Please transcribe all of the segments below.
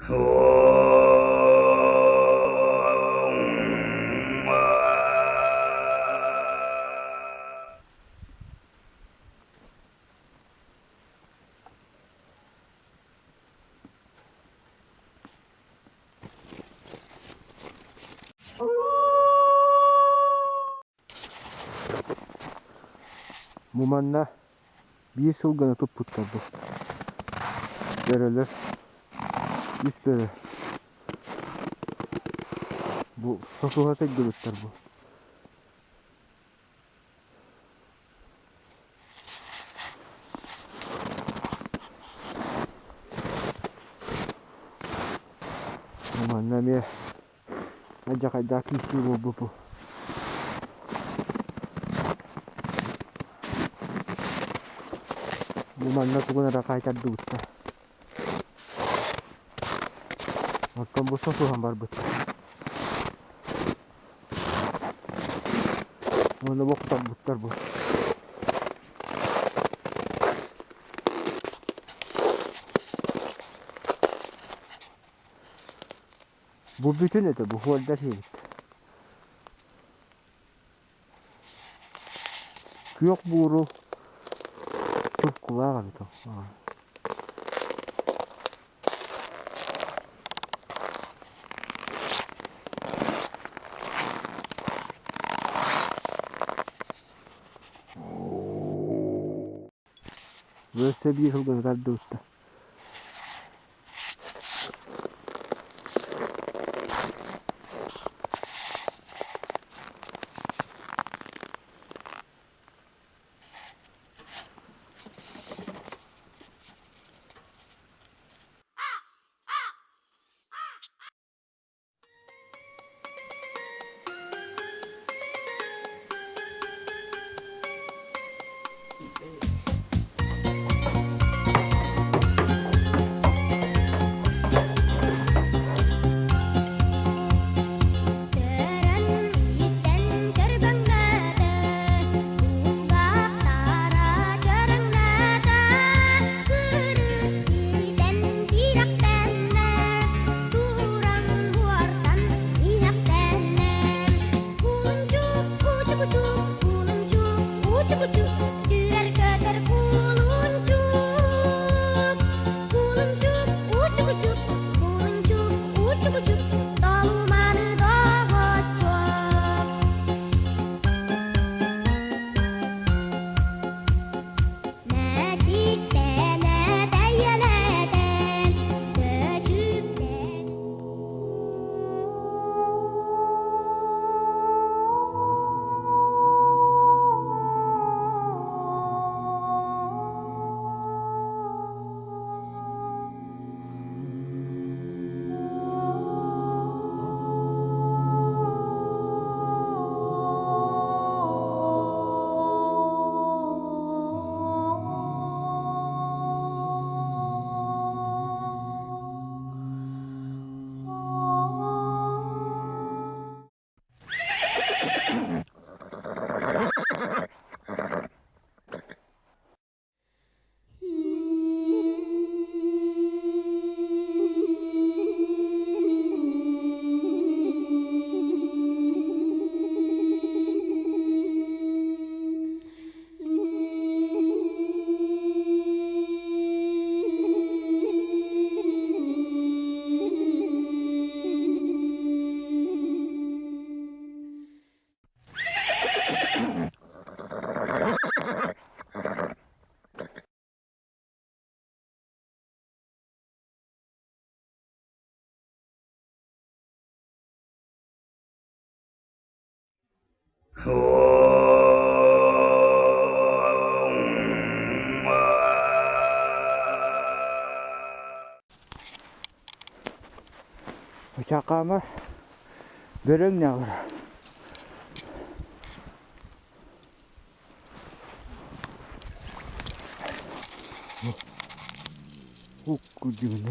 Бу манна биир сылгыны туппуттар бу. Бөрөлөр үс бөрө. Бу сосуһа сылдьыбыттар бу. Манна эмиэ алдьархайдаах киирсии буолбут бу. Бу манна тугун эрэ хаайтардыбыттар. Оттон бу сосуһан барбыттар. Уонна бохторбуттар бу. Бу бүтүн этэ, бу хуордар сиэбит. Күөх бууру туркулаах эбит ол. Өссө биир сылгыны тардыбыттар. Көрөн, истэн көрбөҥнөөтө, кулгаахтара чөрөҥнөөтө, кырыт сиртэн тирэхтэннэ, туран буортан иҥэхтэннэ. Кулунчук, кучу-кучу, кулунчук, кучу-кучу, сүүрэр-көтөр кулунчук. Кулунчук, кучу-кучу, кулунчук, кучу-кучу, толуманы доҕоччуок. Мэчиктэнэ тэйэлэтэн, көчүктэн Чакаамар бөрөҥ ньаҕыр. Уккудьуну.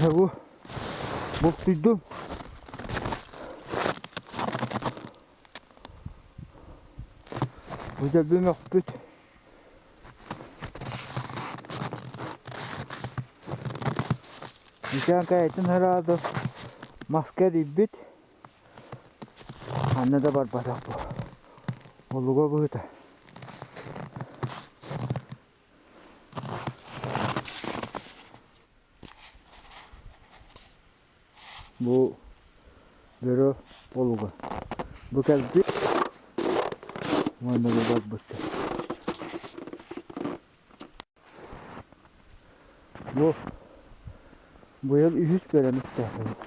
Бу бултуйдум. Бу дьэлби мөхпүт. Мичээн кэйэтин сразу маска эрийбит. Ханна да барбатах бу. Олуга быһыта. Бу бөрө олуга. Бу кэлбит уонна бу барбыт. Бу быйыл үһүс бөрөнү үктээтибит.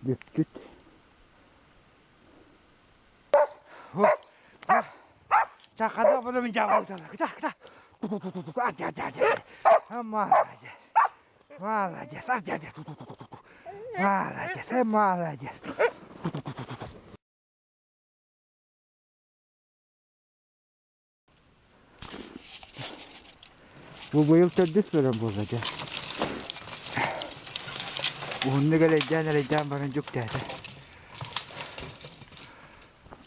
Бүппүт. Молодец, молодец, молодец. Бу быйыл төрдүс бөрөм буолла дьэ. Уһуннук элэйдээн элэйдээн баран дьүктээтэ.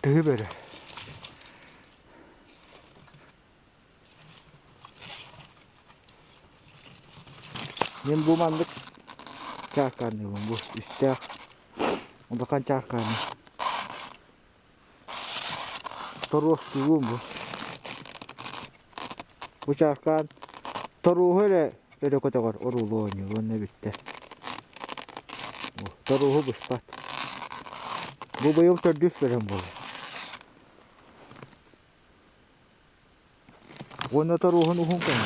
Тыһы бөрө. Мин бу маннык чааркааныыбын бу үстээх улахан чааркааны. Торуостуубун бу. Бу чааркаан торуоһу эрэ өрө көтөҕөр оруулуу оонньуур уонна бүттэ. Торуоһу быспат. Бу быйыл төрдүс бөрөм буолар. Уонна торуоһун уһун көнө.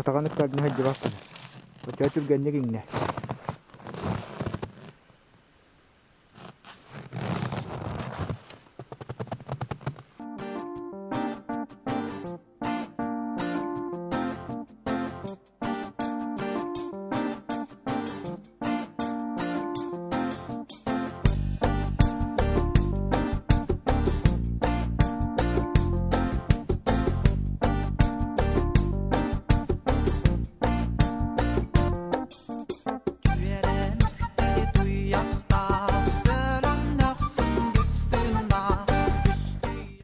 Атаҕын ыккардына сылдьыбат гына. Оччо түргэнник иҥнэ.